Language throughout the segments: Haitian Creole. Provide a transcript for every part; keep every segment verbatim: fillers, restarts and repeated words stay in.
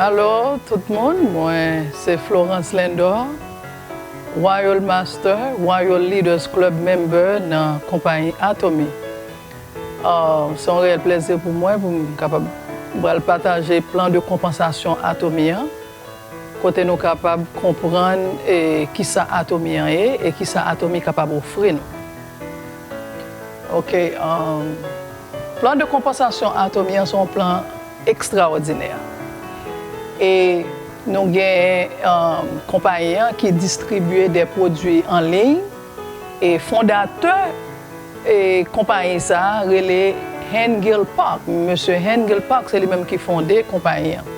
Alo, tout moun, mwen se Florence Lindor, Royal Master, Royal Leaders Club member nan konpayi Atomy. Ah, se yon reyèl plezi pou mwen pou m kapab pral pataje plan de konpansasyon Atomy an, kote nou kapab konprann e kisa Atomy an ye e kisa Atomy kapab ofri nou. Ok, um, plan de konpansasyon Atomy an se yon plan ekstraòdinè. E nou gen, um, konpayi an ki distribye de pwodui an liy. E fondatè e konpayi sa a rele Hengil Park. Mesye Hengil Park, se li menm ki fonde konpayi an.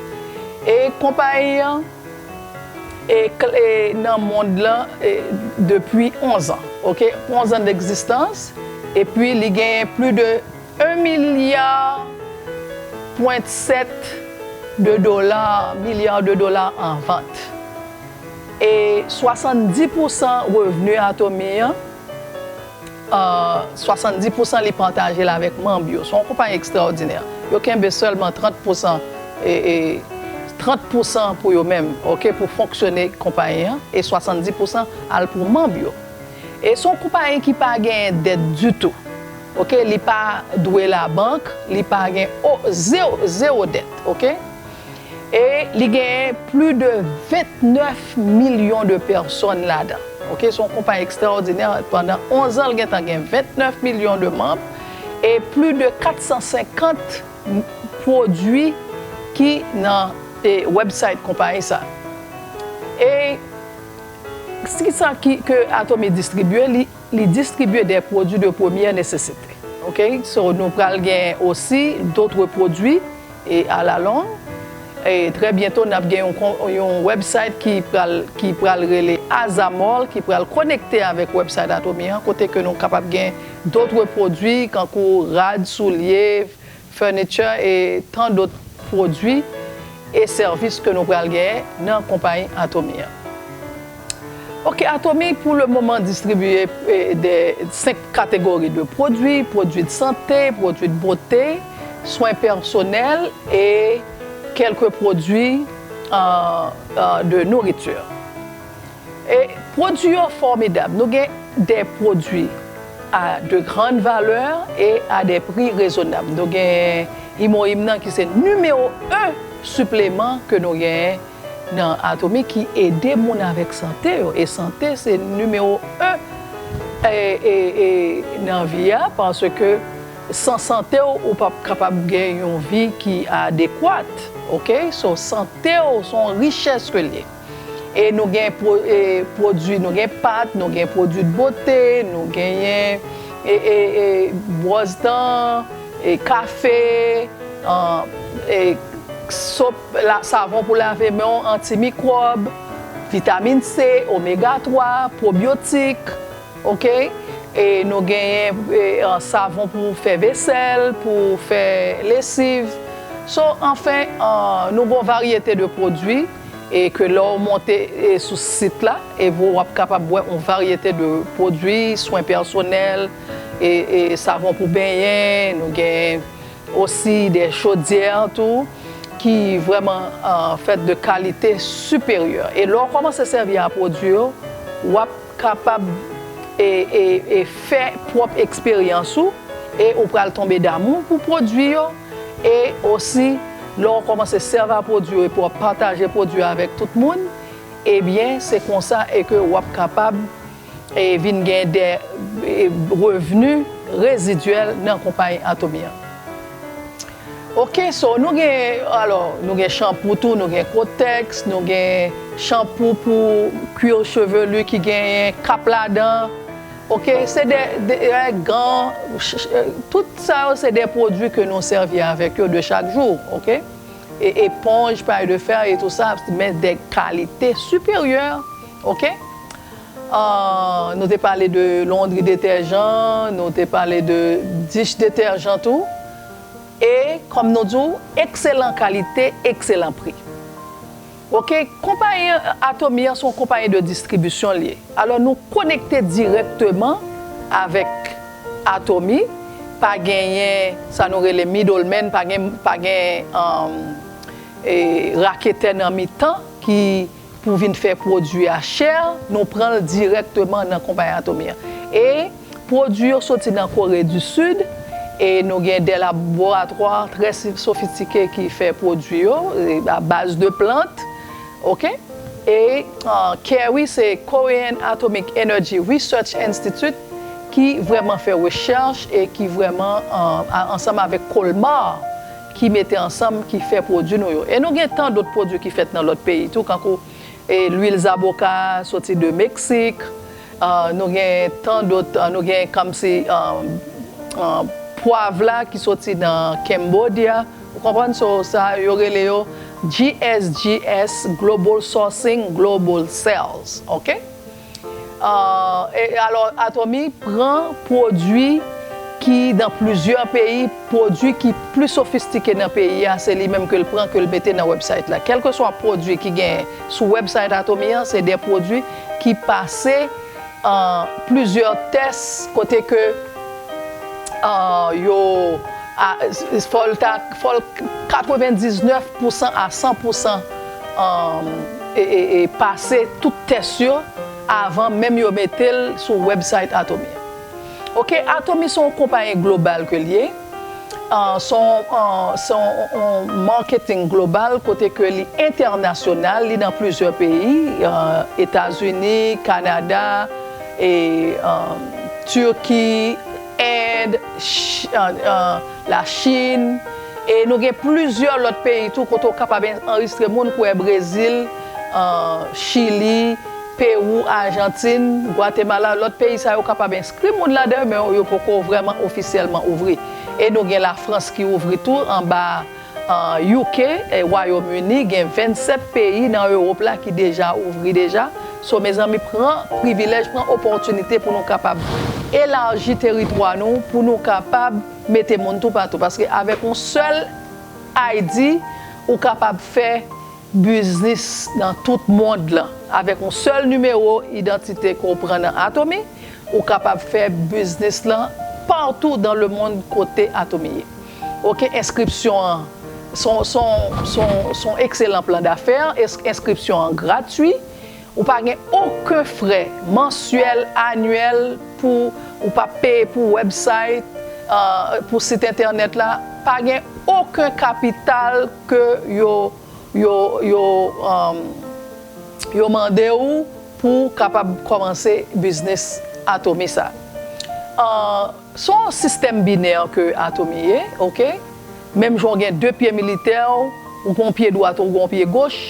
E konpayi an e, e nan mond lan e, depi onz an, ok? Onz an d'egzistans, epi li genyen plis de un milya pwen sèt de dola, milya de dola an vant. E swasanndis pousan revni Atomy an, euh, swasanndis pousan li pataje l avèk manm yo. Se yon konpayi ekstraòdinè. Yo kenbe sèlman trant pousan, e, e, trant pousan pou yo menm, ok, pou fonksyone konpayi an, e swasanndis pousan al pou manm yo. E se yon konpayi ki pa gen dèt ditou, ok, li pa dwe labank, li pa gen o, zewo, zewo dèt, ok. E li genyen plis de vennèf milyon de pèsòn ladan. Ok, se yon konpayi ekstraòdinè. Pandan onz an, l gentan gen vennèf milyon de manm e plis de kat san senkant pwodui ki nan e, website konpayi sa. E kisa ki, ke Atomy distribye? Li, li distribye de pwodui de premyè nesesite. Ok, so nou pral gen osi dotre pwodui e alalong. E trè byento, n ap gen yon, yon website ki pral, ki pral rele Azamol, ki pral konekte avèk website Atomy an, kote ke nou kapab gen dotre pwodui, kankou rad, soulye, furniture e tan dot pwodui e sèvis ke nou pral genyen nan konpayi Atomy an. Ok, Atomy pou le moman distribye e, de senk kategori de pwodui: pwodui de sante, pwodui de bote, swen pèsonèl e kèlke pwodui, euh, euh, de nourriture. E pwodui yo fòmidab. Nou gen de pwodui à de grandes valeurs et à des prix raisonnables. Nou gen Imoim nan ki se nimewo en sipleman ke nou genyen nan Atomy ki ede moun avèk sante yo. E sante se nimewo en e, e, e nan vi a, paske san sante w, ou p ap kapab gen yon vi ki adekwat. Ok? So, sante w se yon richès ke l ye. E nou gen pwo-, e, pwodui, nou gen pat, nou gen pwodui de bote, nou genyen e, e, e, bwòs dan, e, kafe, an, e, sop, la, savon pou lave men w, antimikwòb, vitamin C, omega twa, pwobyotik, ok? E nou genyen, e, an, savon pou fè vesèl, pou fè lesiv. So, anfen, an, nou gon varyete de pwodui e ke lè w monte, e, sou sit la, e w ap kapab wè yon varyete de pwodui, swen pèsonèl, e, e savon pou benyen, nou gen osi de chodyè tou, ki vrèman, euh, fèt de kalite siperyè. E lè w kòmanse sèvi a pwodui yo, w ap kapab e, e, e fè pwòp eksperyans ou, e ou pral tonbe damou pou pwodui yo, e osi, lè w kòmanse sèvi a pwodui yo epi w ap pataje pwodui yo avèk tout moun, ebyen, se konsa e ke w ap kapab e vin gen de, e, revni rezidyèl nan konpayi Atomy an. Ok, so nou gen, alò, nou gen chanpou tou, nou gen kotèks, nou gen chanpou pou cuir chevelu ki genyen kap ladan. Ok, se de, de, e, gan, ch-, ch-, e, tout sa yo se de pwodui ke nou sèvi avèk yo de chak jou, ok? E eponj, pay de fè e tou sa, men de kalite siperyè, ok? Ah, nou te pale de londri detèjan, nou te pale de dich detèjan tou. E, kòm nou di w, ekselan kalite, ekselan pri. Ok, konpayi Atomy an se yon konpayi de distribisyon l ye. Alò, nou konekte dirèkteman avèk Atomy, pa genyen sa nou rele middleman, pa gen, pa gen, um, e, raketè nan mitan ki pou vin fè pwodui a chè, nou pran l dirèkteman nan konpayi Atomy an. E pwodui yo soti nan Kore di Sid, e nou gen de laboratwa trè si- sofistike ki fè pwodui yo, e, a baz de plant, oke? E, uh, CARE, se Korean Atomic Energy Research Institute, ki vrèman fè rechèch e ki vrèman, uh, a- ansanm avèk Kolmar, ki mete ansanm, ki fè pwodui nou yo. E nou gen tan dòt pwodui ki fèt nan lòt peyi tou, kankou, e, lwil zaboka soti de Meksik, uh, nou gen tan dòt, uh, nou gen kòmsi, uh, uh, pwav la ki soti nan Cambodia. Ou konprann? So, sa yo rele yo G S G S, Global Sourcing, Global Sales, oke? Uh, e, alò, Atomy pran pwodui ki nan plizyè peyi, pwodui ki pli sofistike nan peyi a, se li menm ke l pran, ke l mete nan website la. Kèlkeswa pwodui ki gen sou website Atomy an, se de pwodui ki pase, uh, plizyè tès kote ke, uh, yo, a, fò l ta, fò l katrevendiznèf pousan a san pousan, um, e, e, e pase tout tès yo avan menm yo mete l sou website Atomy an. Oke, Atomy se yon konpayi global ke l ye. Uh, se yon, uh, se yon, yon marketing global kote ke li entènasyonal, li nan plizyè peyi, uh, Etazini, Kanada, e, uh, Turki, End, Ch- uh, uh, Lachin, e nou gen plizyè lòt peyi tou kote w kapab en- anrejistre moun, kwè Brezil, uh, Chili, Pewou, Ajantin, Gwatemala, lòt peyi sa yo kapab enskri moun ladan yo, men yo poko vrèman ofisyèlman ouvri. E nou gen Lafrans ki ouvri tou anba, uh, U K, e Wayòm Ini, gen vennsèt peyi nan Ewòp la ki deja ouvri deja. So, mezanmi, pran privilèj, pran opòtinite pou nou kapab elaji teritwa nou, pou nou kapab mete moun toupatou. Paske avèk yon sèl I D, ou kapab fè biznis nan tout mond lan. Avèk yon sèl nimewo idantite ke w pran nan Atomy, ou kapab fè biznis lan partout dans le monde kote Atomy ye. Oke, enskripsyon an, son, son, son, son ekselan plan dafè, enskripsyon an gratui, ou pa gen okenn frè mansyèl, anyèl, pou, ou pa peye pou website, uh, pou sit entènèt la, pa gen okenn kapital ke yo, yo, yo, um, yo mande w pou w kapab kòmanse biznis Atomy sa. Uh, se yon sistèm binè ke Atomy ye, oke? Menm jan w gen de pye militè, ou gen yon pye dwat, ou gen yon pye goch,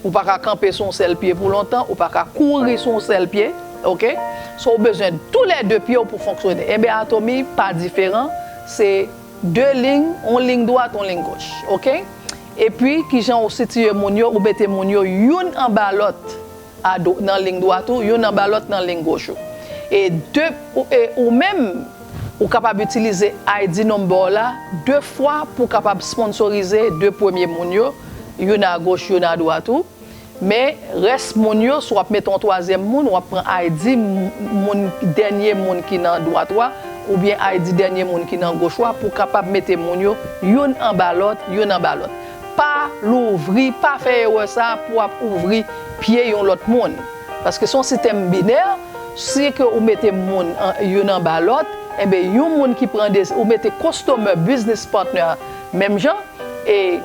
ou pa ka kanpe sou yon sèl pye pou lontan, ou pa ka kouri sou yon sèl pye, oke? So, ou bezwen toulède pye w pou fonksyone. Enben, Atomy pa diferan, se de liy, yon liy dwat, yon liy goch, oke? Epi, kijan ou sitiye moun yo, ou mete moun yo youn anba lòt a do- nan liy dwat ou, youn anba lòt nan liy goch ou. E de, ou, e ou menm, ou kapab itilize I D number w la de fwa pou w kapab sponsorize de premye moun yo, youn agoch, youn adwat ou. Men rès moun yo, si w ap mete yon twazyèm moun, w ap pran I D m- moun, dènye moun ki nan dwat ou a, oubyen I D dènye moun ki nan goch ou a, pou w kapab mete moun yo youn anba lòt, youn anba lòt. Pa louvri, pa fè erè sa a pou w ap ouvri pye yon lòt moun. Paske se yon sistèm binè, si ke ou mete moun an- youn anba lòt, enben, yon moun ki pran desi- ou mete customer, business partner, menm jan, e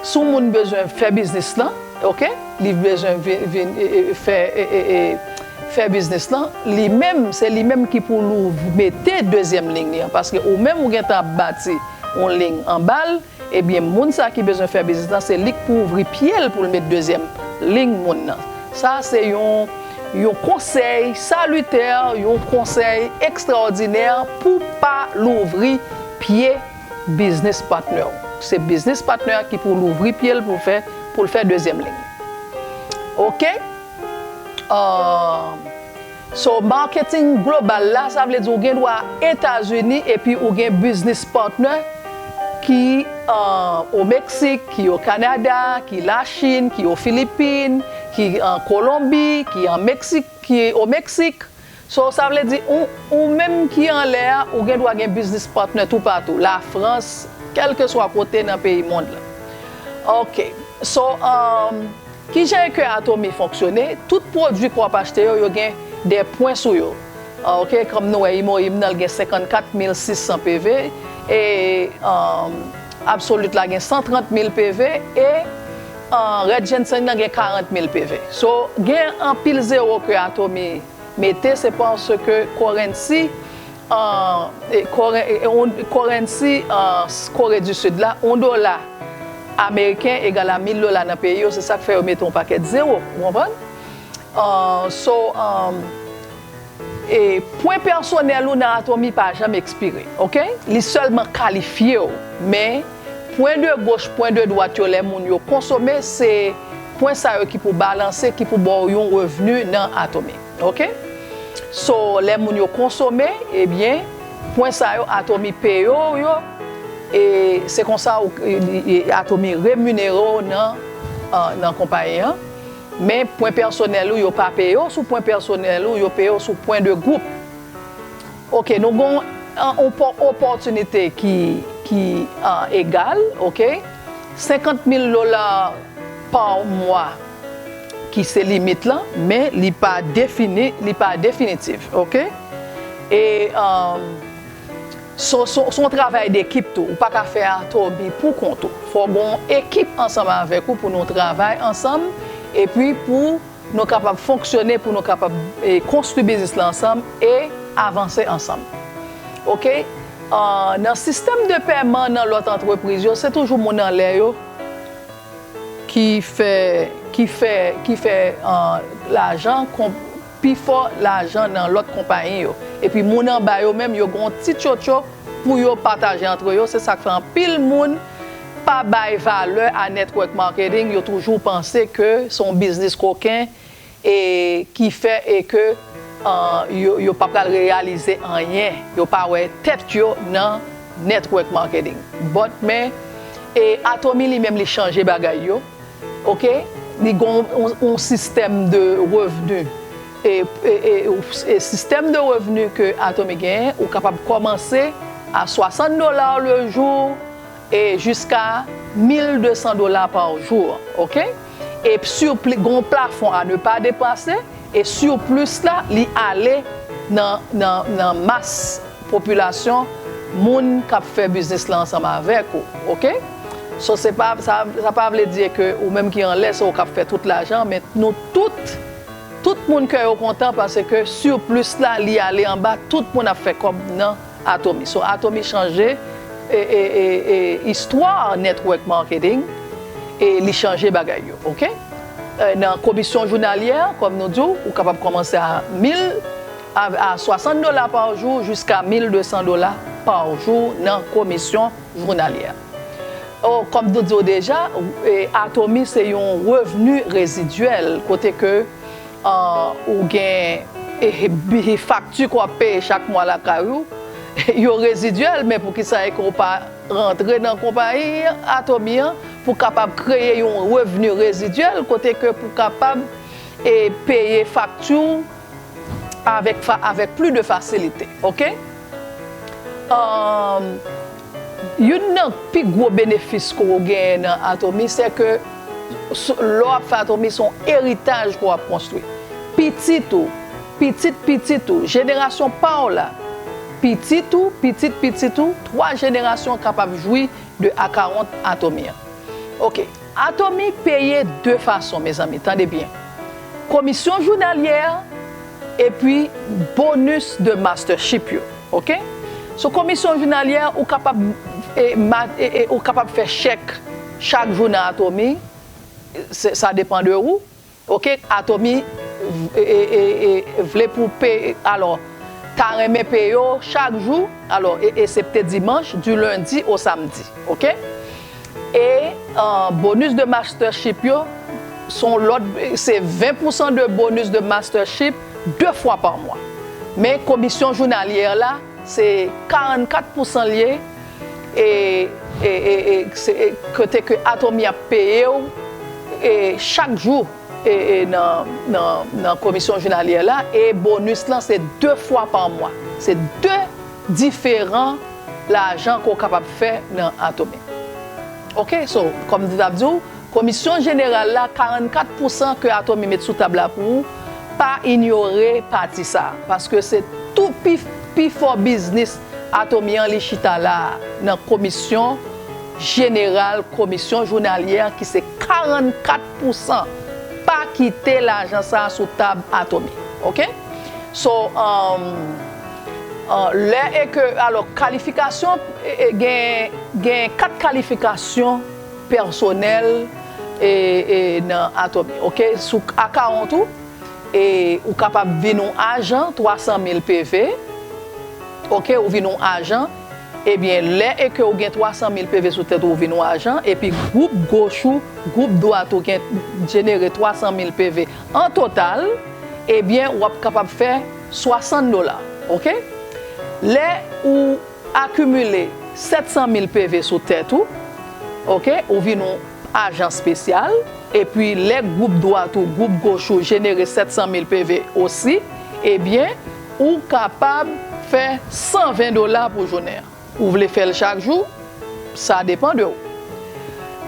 si yon moun bezwen fè biznis lan, oke, li bezwen vin, vin, e, e, fè, e, e, e, fè biznis lan, li menm, se li menm ki pou lou- mete dezyèm liy li an, paske ou menm ou gentan ap bati yon liy anba l, ebyen, moun sa ki bezwen fè biznis lan, se li k pou ouvri pye l pou l met dezyèm liy moun nan. Sa se yon, yon konsèy salitè, yon konsèy ekstraòdinè pou pa louvri pye biznis patnè w. Se biznis patnè a ki pou louvri pye l pou fè, pou l fè dezyèm liy. Oke? Uh, so, marketing global la, sa vle di ou gen dwa Etazini epi ou gen biznis patnè ki, uh, o Meksik, ki o Kanada, ki Lachin, ki o Filipin, ki an Kolonbi, ki an Meksik, ki o Meksik. So, sa vle di, ou, ou menm ki anlè a, ou gen dwa gen biznis patnè toupatou, Lafrans, kèlkeswa kote nan peyi mond lan. Oke. So, um, kijan ke Atomy fonksyone? Tout pwodui ke w ap achte yo, yo gen de pwen sou yo. Ah, ok, kòm nou wè, Imoim nan, l gen senkannkat mil sis san P V, e, um, Absolute la gen san trant mil P V, e, uh, Red Ginseng nan gen karant mil P V. So, gen anpil zewo ke Atomy mete, se paske currency, uh, e, Kore-, e, on, currency, uh, Kore di Sid la, yon dola ameriken egal a mil dola nan peyi yo, se sa k fè yo mete yon pakèt zewo, ou konprann? Uh, so, um, e pwen pèsonèl ou nan Atomy pa janm ekspire, ok? Li sèlman kalifye w, men pwen de goch, pwen de dwat yo, lè moun yo konsome, se pwen sa yo ki pou balanse, ki pou ba w yon revni nan Atomy, ok? So, lè moun yo konsome, ebyen, pwen sa yo Atomy peye w yo, e se konsa ou, e, e, Atomy reminere w nan, an, nan konpayi an. Men pwen pèsonèl ou, yo pa peye w sou pwen pèsonèl ou, yo peye w sou pwen de gwoup. Ok, nou gon an, on pò-, opòtinite ki, ki, an, egal, ok? Senkant mil dola pa mwa ki se limit lan, men li pa defini, li pa definitif, ok? E, um, se, se, se yon travay dekip tou. Ou pa ka fè Atomy pou kont ou. Fò gon ekip ansanm avèk ou pou nou travay ansanm, epi pou nou kapab fonksyone, pou nou kapab, e, konstwi biznis la ansanm e avanse ansanm. Ok? Ah, nan sistèm de pèman nan lòt antrepriz yo, se toujou moun anlè yo ki fè, ki fè, ki fè, ah, lajan, kon-, pifò lajan nan lòt konpayi yo. Epi moun anba yo menm, yo gen yon ti tchotcho pou yo pataje antre yo. Se sa k fè anpil moun pa bay valè a network marketing. Yo toujou panse ke se yon biznis koken e ki fè e ke, ah, yo, yo pa pral reyalize anyen. Yo pa wè tèt yo nan network marketing. But, men, e Atomy li menm li chanje bagay yo. Ok? Li gon yon, yon sistèm de revni. E, e, e, e sistèm de revni ke Atomy genyen, ou kapab kòmanse a swasant dola le jou e jiska mil de san dola pa jou, ok? E surpli-, gon plafon a ne pa depase, e surplus la, li ale nan, nan, nan mas popilasyon moun k ap fè biznis la ansanm avèk ou, ok? So, se pa, sa, sa pa vle di ke ou menm ki anlè, se ou k ap fè tout lajan, men nou tout, tout moun kè yo kontan paske surplus la, li ale anba, tout moun ap fè kòb nan Atomy. So, Atomy chanje, e, e, e, e, istwa network marketing, e li chanje bagay yo, ok? E, nan komisyon jounalyè, kòm nou di w, ou kapab kòmanse a mil, a, a swasant dola pa jou jiska mil de san dola pa jou nan komisyon jounalyè. O, kòm nou di w deja, e, Atomy se yon revni rezidyèl, kote ke, ah, ou gen, e, bi-, fakti ke w ap peye chak mwa lakay ou, yo rezidyèl, men poukisa e ke w pa rantre nan konpayi Atomy an pou kapab kreye yon revni rezidyèl, kote ke pou kapab, e, peye fakti w avèk fa-, avèk pli de fasilite, ok? Um, youn nan pi gwo benefis ke w genyen nan Atomy, se ke s-, lè w ap fè Atomy, se yon eritaj ke w ap konstwi. Pitit ou, pitit pitit ou, jenerasyon pa w la, pitit ou, pitit pitit ou, twa jenerasyon kapab jwi de akawont Atomy an. Ok, Atomy peye de fason, mezanmi, tande byen. Komisyon jounalyè epi bonus de mastership yo. Ok? So, komisyon jounalyè, ou kapab, e, ma-, e, e, ou kapab fè chèk chak jou nan Atomy. Se, sa depann de ou. Ok? Atomy, e, e, e, e, vle pou peye, alò, ta renmen peye w chak jou, alò, e, eksepte dimanch, du lundi au samedi. Ok? E, euh, bonus de mastership yo, se yon lòt, se ven pousan de bonus de mastership de fwa pa mwa. Men komisyon jounalyè la, se karannkat pousan l ye, e, e, e, e, se, e, kote ke Atomy ap peye w, e, chak jou, e, e, nan, nan, nan komisyon jounalyè la, e bonus lan se de fwa pa mwa. Se de diferan lajan ke w kapab fè nan Atomy. Ok, so, kòm m t ap di w, Komisyon jeneral la, karannkat pousan ke Atomy met sou tab la pou ou, pa inyore pati sa, paske se tou pi, pi fò biznis Atomy an li chita la a, nan komisyon jeneral, komisyon jounalyè ki se karannkat pousan. Pa kite lajan sa a sou tab Atomy, oke? So, um, uh, lè e ke, alò, kalifikasyon, e, e, gen, gen kat kalifikasyon pèsonèl e, e, nan Atomy, oke? Sou akawont ou, e, ou kapab vin yon ajan, twa san mil P V, oke? Ou vin yon ajan, ebyen, lè e ke ou gen twa san mil P V sou tèt ou, ou vin yon ajan, epi gwoup goch ou, gwoup dwat ou gen jenere twa san mil P V an total, ebyen, w ap kapab fè swasant dola, oke? Lè ou akimile sèt san mil P V sou tèt ou, oke, ou vin yon ajan espesyal, epi lè gwoup dwat ou, gwoup goch ou jenere sèt san mil P V osi, ebyen, ou kapab fè san ven dola pou jounen an. Ou vle fè l chak jou? Sa depann de ou.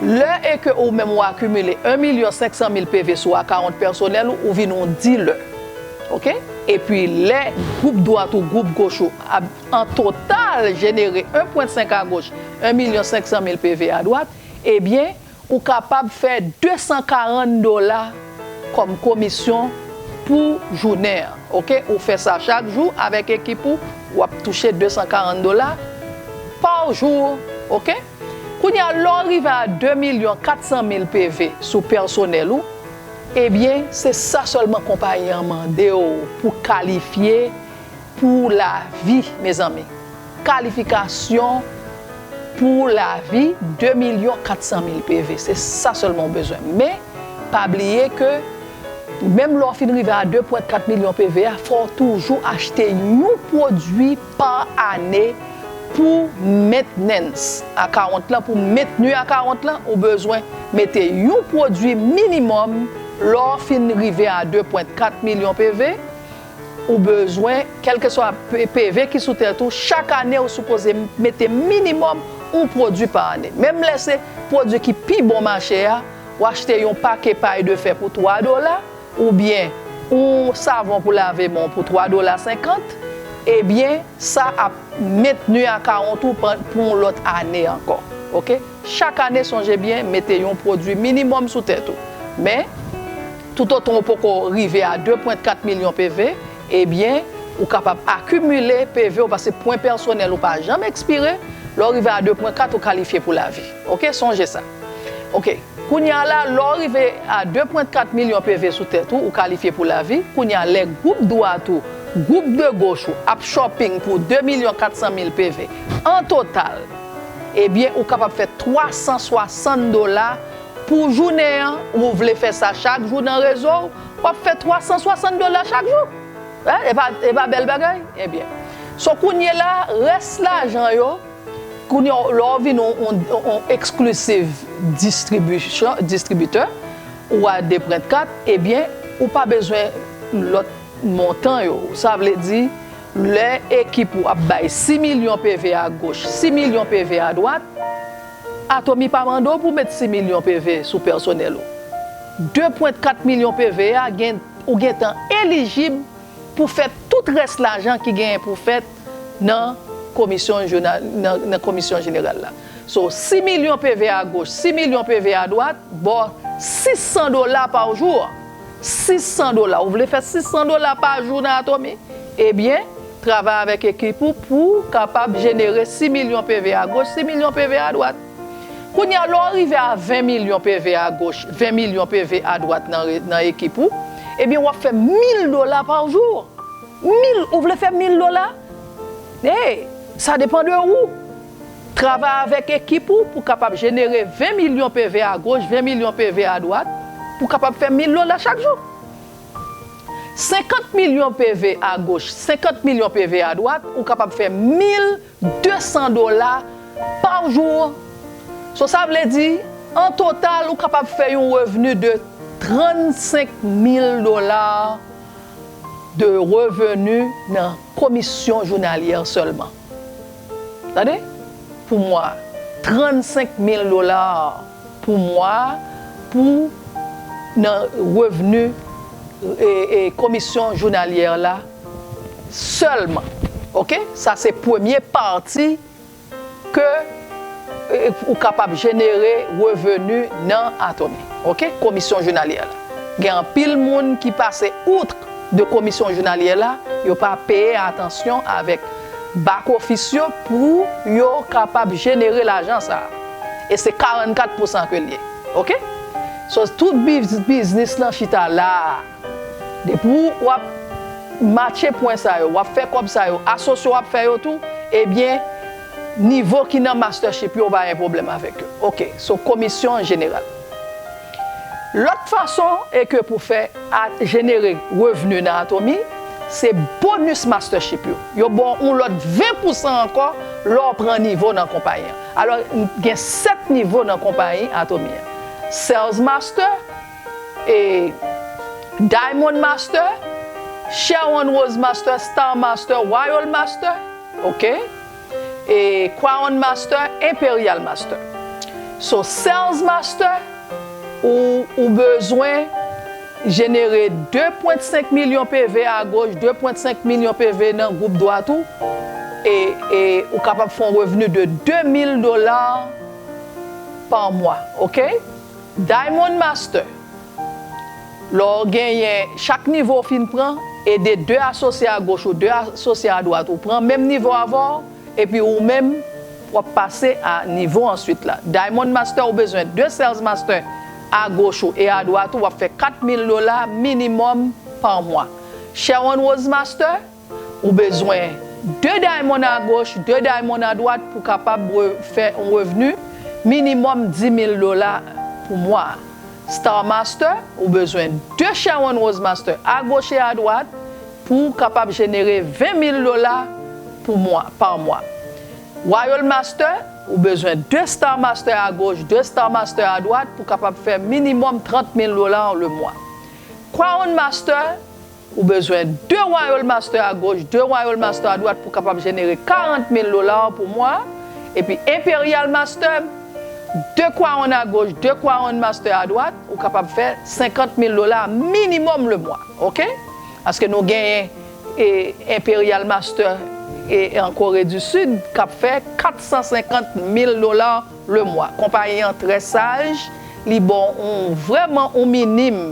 Lè e ke ou menm ou akimile en milyon senk san mil P V sou akawont pèsonèl ou, ou vin yon dilè. Oke? Epi lè gwoup dwat ou, gwoup goch ou ap, an total jenere en pwen senk agoch, en milyon senk san mil P V adwat, ebyen, ou kapab fè de san karant dola kòm komisyon pou jounen an. Oke? Ou fè sa chak jou avèk ekip ou, w ap touche de san karant dola pa jou. Oke? Kounye a, lè w rive a de milyon kat san mil P V sou pèsonèl ou, ebyen, se sa sèlman konpayi an mande w pou kalifye pou lavi, mezanmi. Kalifikasyon pou lavi, de milyon kat san mil P V. Se sa sèlman w bezwen. Men, pa bliye ke menm lè w fin rive a de pwen kat milyon P V a, fò w toujou achte yon pwodui pa ane pou maintenance akawont lan, pou mentni akawont lan, ou bezwen mete yon pwodui minimòm lè w fin rive a de pwen kat milyon P V, ou bezwen, kèlkeswa P-, P V ki sou tèt ou, chak ane ou sipoze mete minimòm yon pwodui pa ane. Menm lè se pwodui ki pi bon mache a, ou achte yon pake pay de fè pou twa dola, oubyen yon savon pou lave men w pou twa dola senkant, ebyen, sa ap mentni akawont ou pan-, pou yon lòt ane ankò. Oke? Chak ane, sonje byen, mete yon pwodui minimòm sou tèt ou. Men, toutotan ou poko rive a de pwen kat milyon P V, ebyen, ou kapab akimile P V w, paske pwen pèsonèl ou pa janm ekspire. Lè w rive a de pwen kat, ou kalifye pou lavi. Oke? Sonje sa. Oke. Kounye a la, lè w rive a de pwen kat milyon P V sou tèt ou, ou kalifye pou lavi. Kounye a, lè gwoup dwat ou, gwoup de goch ou ap shopping pou de milyon kat san mil P V an total, ebyen, ou kapab fè twa san swasant dola pou jounen an. Ou vle fè sa chak jou nan rezo w, w ap fè twa san swasant dola chak jou. Wi, e pa, e pa bèl bagay? Ebyen. So, kounye la, rès lajan yo, kounye a, lè w vin yon, yon, yon exclusive distribution, distribitè, ou a de pwen kat, ebyen, ou pa bezwen lòt montan yo. Sa vle di, lè ekip ou ap bay sis milyon P V agoch, sis milyon P V adwat, Atomy pa mande w pou met sis milyon P V sou pèsonèl ou. De pwen kat milyon P V a, gen, ou gentan elijib pou fè tout rès lajan ki genyen pou fèt nan komisyon jounal, nan, nan komisyon jeneral la. So, sis milyon P V agoch, sis milyon P V adwat, ba w sis san dola pa jou. Sis san dola. Ou vle fè sis san dola pa jou nan Atomy? Ebyen, travay avèk ekip ou pou w kapab jenere sis milyon P V agoch, sis milyon P V adwat. Kounye a, lè w rive a ven milyon P V agoch, ven milyon P V adwat nan re-, nan ekip ou, ebyen, w ap fè mil dola pa jou. Mil, ou vle fè mil dola? Hey, sa depann de ou. Travay avèk ekip ou pou kapab jenere ven milyon P V agoch, ven milyon P V adwat, pou kapab fè mil dola chak jou. Senkant milyon P V agoch, senkant milyon P V adwat, ou kapab fè mil de san dola pa jou. So, sa vle di, an total, ou kapab fè yon revni de trannsenk mil dola de revni nan komisyon jounalyè sèlman. Tande? Pou mwa, trannsenk mil dola pou mwa, pou nan revni e, e komisyon jounalyè la sèlman. Oke? Sa se premye pati ke e, ou kapab jenere revni nan Atomy. Oke? Komisyon jounalyè la. Gen anpil moun ki pase out de komisyon jounalyè la, yo pa peye atansyon avèk back office yo pou yo kapab jenere lajan sa a. E se karannkat pousan ke l ye. Oke? So, tout biz- biznis lan chita la a. Depi w ap matche pwen sa yo, w ap fè kòb sa yo, asosye w ap fè yo tou, ebyen, nivo ki nan mastership yo, w pa gen pwoblèm avèk yo. Oke, so komisyon jeneral. Lòt fason e ke pou fè a, jenere revni nan Atomy, se bonus mastership yo. Yo ba w yon lòt ven pousan ankò lè w pran nivo nan konpayi an. Alò, gen sèt nivo nan konpayi Atomy an. Sales Master, e, Diamond Master, Sharon Rose Master, Star Master, Royal Master, oke? E Crown Master, Imperial Master. So, Sales Master, ou, ou bezwen jenere de pwen senk milyon P V agoch, de pwen senk milyon P V nan gwoup dwat ou, e, e ou kapab fè yon revni de de mil dola pa mwa, oke? Diamond Master, lè w genyen, chak nivo w fin pran, e de de asosye agoch ou de asosye adwat ou pran menm nivo avè w, epi ou menm, w ap pase a nivo answit la. Diamond Master, ou bezwen de Sales Master agoch ou e adwat ou, w ap fè kat mil dola minimòm pa mwa. Sharon Rose Master, ou bezwen de Diamond agoch, de Diamond adwat pou kapab re- fè yon revni minimòm dis mil dola pou mwa. Star Master, ou bezwen de Sharon Rose Master agoch e adwat pou kapab jenere ven mil dola pou mwa, pa mwa. Royal Master, ou bezwen de Star Master agoch, de Star Master adwat pou kapab fè minimòm trant mil dola le mwa. Crown Master, ou bezwen de Royal Master agoch, de Royal Master adwat pou kapab jenere karant mil dola pou mwa. Epi Imperial Master, de Crown agoch, de Crown Master adwat, ou kapab fè senkant mil dola minimòm le mwa. Oke? Paske nou genyen e, Imperial Master e, an Kore di Sid k ap fè kat san senkant mil dola le mwa. Konpayi an trè saj, li ba w yon, vrèman yon minim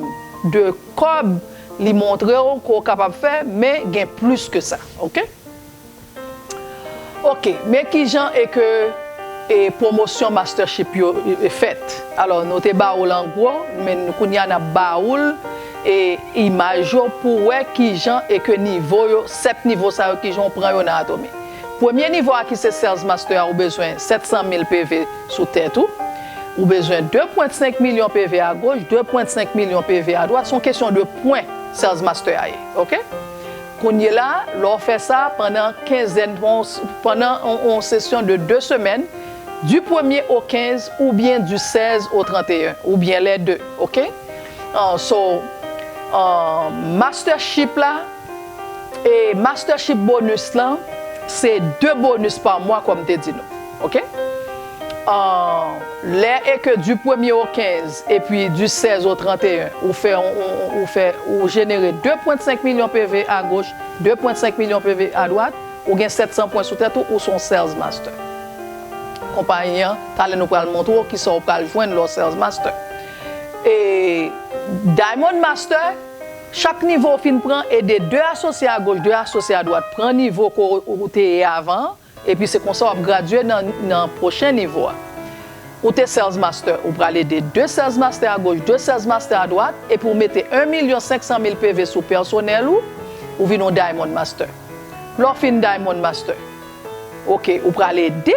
de kòb, li montre w ke w kapab fè, men gen plis ke sa. Oke? Oke, men kijan e ke e pwomosyon mastership yo e, e fèt. Alò, nou te ba ou l an gwo, men kounye a n ap ba ou l e imaj yo pou w wè kijan e ke nivo yo, sèt nivo sa yo, kijan w pran yo nan Atomy. Premye nivo a ki se Sales Master a, ou bezwen sèt san mil P V sou tèt ou. Ou bezwen de pwen senk milyon P V agoch, de pwen senk milyon P V adwat. Se yon kesyon de pwen Sales Master a ye, oke? Kounye la, lè w fè sa pandan kenzèn, pandan yon, yon sesyon de de semèn, du premye au quinze oubyen du seize au trente et un, oubyen les deux, oke? Ah, so, ah, mastership la, e mastership bonus lan, se de bonus pa mwa, kòm m te di nou. Oke? Ah, lè e ke du premye au quinze, epi du seize au trente et un, ou fè, ou, ou, ou fè, ou jenere de pwen senk milyon P V agoch, de pwen senk milyon P V adwat, ou gen sèt san pwen sou tèt ou, ou se yon Sales Master. Konpayi an, talè nou pral montre w kisa w pral jwenn lè w Sales Master. E Diamond Master, chak nivo w fin pran, ede de asosye agoch, de asosye adwat, pran nivo ke w, ou te ye avan an, epi se konsa w ap gradye nan, nan pwochen nivo a. Ou te Sales Master, ou pral ede de Sales Master agoch, de Sales Master adwat, epi w mete yon milyon senk san mil P V sou pèsonèl ou, ou vin yon Diamond Master. Lè w fin Diamond Master, oke, ou pral ede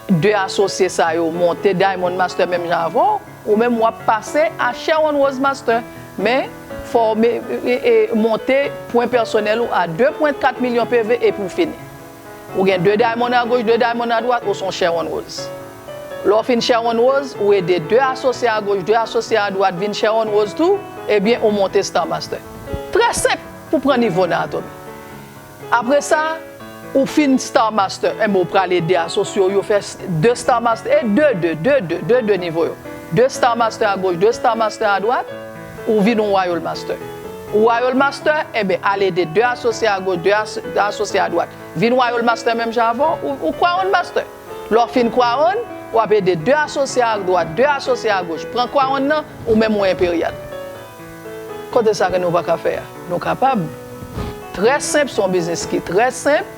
de asosye sa yo monte Diamond Master menm jan avè w, ou menm w ap pase a Sharon Rose Master, men fò w me- e- e- monte pwen pèsonèl ou a de pwen kat milyon P V epi w fini. Ou gen de Diamond agoch, de Diamond adwat, ou se yon Sharon Rose. Lè w fin Sharon Rose, ou ede de asosye agoch, de asosye adwat vin Sharon Rose tou, ebyen, ou monte Star Master. Trè senp pou pran nivo nan Atomy. Apre sa, ou fin Star Master, enben, ou pral ede asosye w yo fè s- de Star Master, e de, de, de, de, de, de nivo yo. de Star Master agoch, de Star Master adwat, ou vin yon Royal Master. Ou Royal Master, enben, al ede de asosye agoch, de as- asosye adwat. Vin Royal Master menm jan avè w, ou, ou Crown Master. Lè w fin Crown, w ap ede de asosye adwat, de asosye agoch. Pran Crown nan, ou menm ou Imperial. Kote sa ke nou pa ka fè a? Nou kapab. Trè senp, se yon biznis ki trè senp,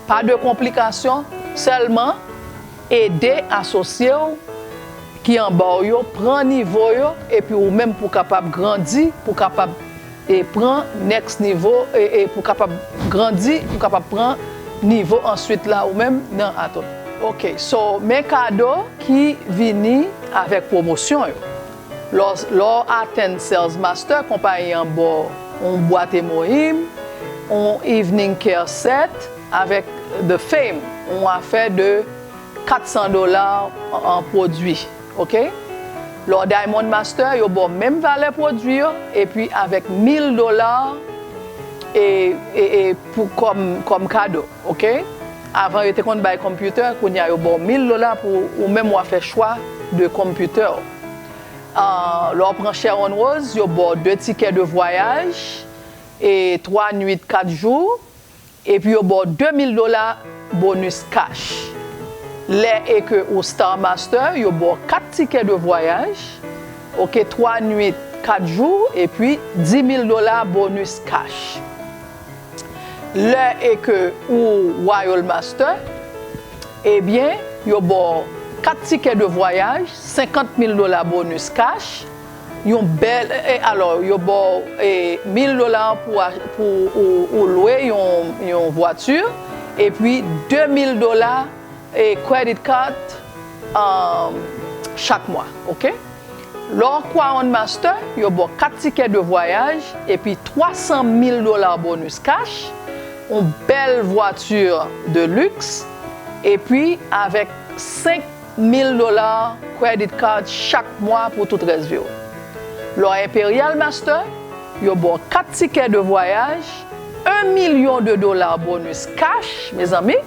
pa de konplikasyon, sèlman ede asosye w ki anba w yo pran nivo yo, epi ou menm pou kapab grandi, pou kapab e pran next nivo, e, e pou kapab grandi, pou kapab pran nivo answit la ou menm nan aton. Ok, so men kado ki vini avèk pwomosyon yo. Lè w, lè w attein Sales Master, konpayi an ba w yon bwat emohim, yon evening care set avèk The Fame, yon afè de kat san dola an, an pwodui, ok? Lè w Diamond Master, yo ba w menm valè pwodui yo, epi avèk mil dola e, e, e pou, kòm, kòm kado, ok? Avan, yo te konn bay computer, kounye a, yo ba w mil dola pou ou menm w a fè chwa de computer w. Ah, lè w pran Sharon Rose, yo ba w de tikè de vwayaj, e twa nwit, kat jou, epi yo ba w de mil dola bonis cash. Lè e ke ou Star Master, yo ba w kat tikè de vwayaj, ok, twa nwit, kat jou, epi di mil dola bonis cash. Lè e ke ou Royal Master, ebyen, yo ba w kat tikè de vwayaj, senkant mil dola bonis cash, yon bèl, e, alò, yo ba w, e, mil dola pou, a- pou ou, ou lwe yon, yon vwati, epi de mil dola, e, credit card, um, chak mwa, ok? Lè w Crown Master, yo ba w kat tikè de vwayaj, epi twa san mil dola bonis cash, yon bèl vwati de luxe, epi avèk senk mil dola credit card chak mwa pou tout rès vi w. Lè w Imperial Master, yo ba w kat tikè de vwayaj, en milyon de dola bonis cash, mezanmi.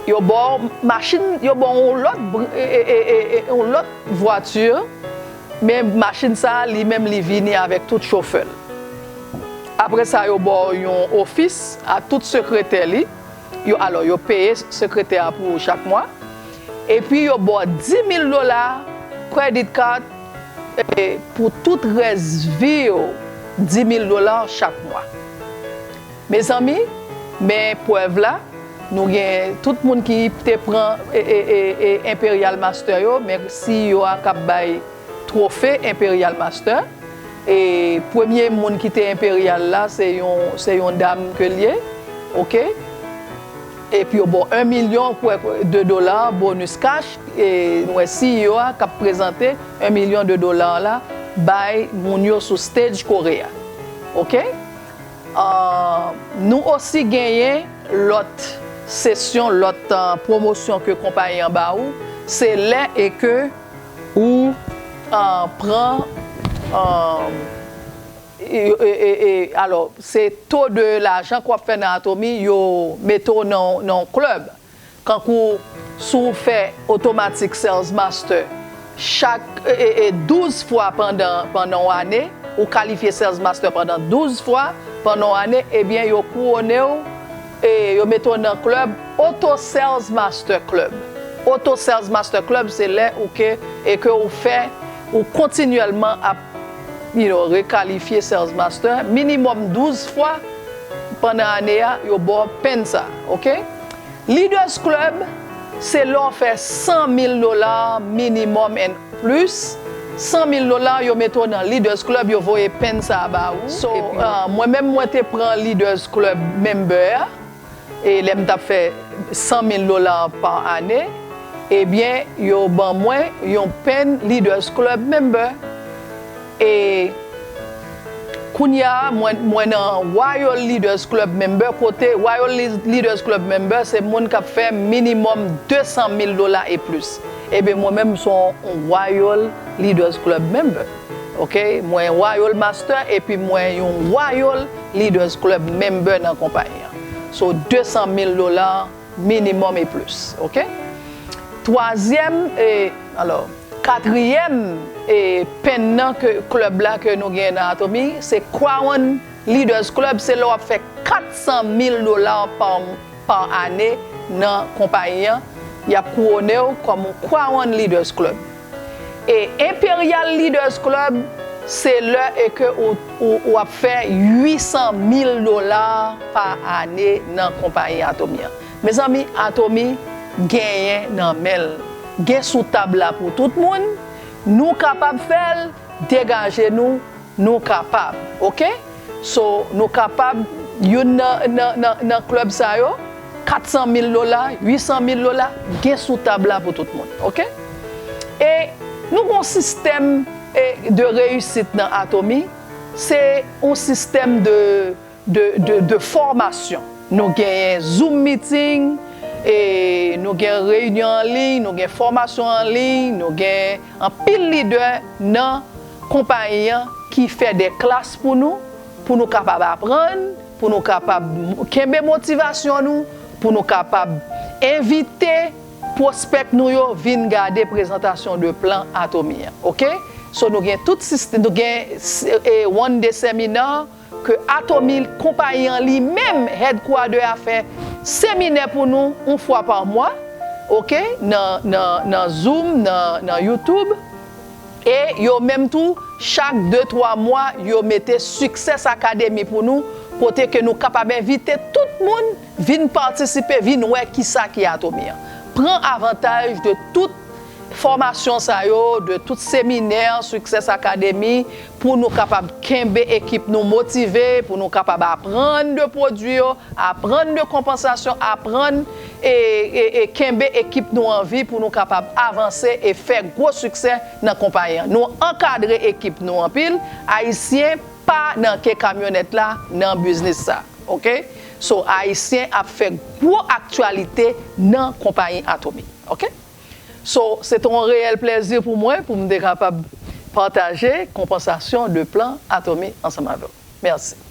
Yo ba w machin, yo ba w yon lòt br- e, e, e, e, e, yon lòt vwati, men machin sa a, li menm, li vini avèk tout chofè l. Apre sa, yo ba w yon ofis a tout sekretè li. Yo, alò, yo peye sekretè a pou ou chak mwa. Epi yo ba w di mil dola credit card, e, pou tout rès vi w, di mil dola chak mwa. Mezanmi, men prèv la, nou gen tout moun ki te pran, e, e, e, e, Imperial Master yo, men C E O a k ap bay twofe Imperial Master. E premye moun ki te Imperial la, se yon, se yon dam ke l ye, ok? Epi yo ba w en milyon, kwè, de dola bonis cash, e nou wè C E O a k ap prezante en milyon de dola la bay moun yo sou stage Korea, ok? Ah, nou osi genyen lòt sesyon, lòt, ah, pwomosyon ke konpayi an ba ou, se lè e ke ou, ah, pran, ah, e, e, e, e, alò, se to de lajan ke w ap fè nan Atomy, yo mete w nan, nan yon klèb. Kankou si w fè otomatik Sales Master chak, e, e, e, douz fwa pandan, pandan yon ane, ou kalifye Sales Master pandan douz fwa pandan yon ane, ebyen, yo kouwone w, e yo mete w nan klèb Auto Sales Master Club. Auto Sales Master Club, se lè ou ke, e ke ou fè, ou kontinyèlman ap, you know, rekalifye Sales Master, minimòm douz fwa pandan ane a, yo ba w pen sa, ok? Leaders Club, se lè w fè san mil dola minimòm and plus. San mil dola, yo mete w nan Leaders Club, yo voye pen sa a ba ou. So, ah, mwen menm, mwen te pran Leaders Club member a, e lè m t ap fè san mil dola pa ane, ebyen, yo ban mwen yon pen Leaders Club member. E kounye a, mwen, mwen nan Royal Leaders Club member, kote Royal Le- Leaders Club member, se moun k ap fè minimòm de san mil dola e plis. Ebyen, mwen menm, m se yon Royal Leaders Club member. Ok? Mwen Royal Master, epi mwen yon Royal Leaders Club member nan konpayi an. So, de san mil dola minimòm e plis. Ok? Twazyèm, e, alò, Katriyèm e, penn nan ke klèb la ke nou genyen nan Atomy, se Crown Leaders Club, se lè w ap fè kat san mil dola pa, pa ane nan konpayi an, y ap kouwone w kòm yon Crown Leaders Club. E Imperial Leaders Club, se lè e ke ou, ou, ou ap fè uit san mil dola pa ane nan konpayi Atomy an. Mezanmi, Atomy genyen nan men l. Gen sou tab la pou tout moun. Nou kapab fè l, degaje nou, nou kapab. Oke? So, nou kapab, youn nan, nan, nan, nan klèb sa yo, kat san mil dola, uit san mil dola, gen sou tab la pou tout moun. Oke? E nou gen yon sistèm e, de reyisit nan Atomy, se yon sistèm de, de, de, de fòmasyon. Nou genyen Zoom meeting, e nou gen reyinyon an liy, nou gen fòmasyon an liy, nou gen anpil lidè nan konpayi an ki fè de klas pou nou, pou nou kapab aprann, pou nou kapab kenbe motivasyon nou, pou nou kapab envite pwospèk nou yo vin gade prezantasyon de plan Atomy an. Oke? So, nou gen tout sistèm, nou gen e, one day seminar ke Atomy, konpayi an li menm, headquarter a fè seminè pou nou yon fwa pa mwa, oke, nan, nan, nan Zoom, nan, nan YouTube. E yo menm tou, chak de, twa mwa, yo mete Success Academy pou nou, kote ke nou kapab envite tout moun vin patisipe, vin wè kisa ki Atomy an. Pran avantaj de tout fòmasyon sa yo, de tout seminè Success Academy, pou nou kapab kenbe ekip nou motive, pou nou kapab aprann de pwodui yo, aprann de konpansasyon, aprann e, e, e kenbe ekip nou an vi pou nou kapab avanse e fè gwo siksè nan konpayi an. Nou ankadre ekip nou anpil. Ayisyen pa nan ke kamyonèt la nan biznis sa. Oke? So, Ayisyen ap fè gwo aktyalite nan konpayi Atomy. Oke? So, se te yon reyèl plèzi pou mwen pou m te kapab pataje konpansasyon de plan Atomy ansanm avè w. Mèsi.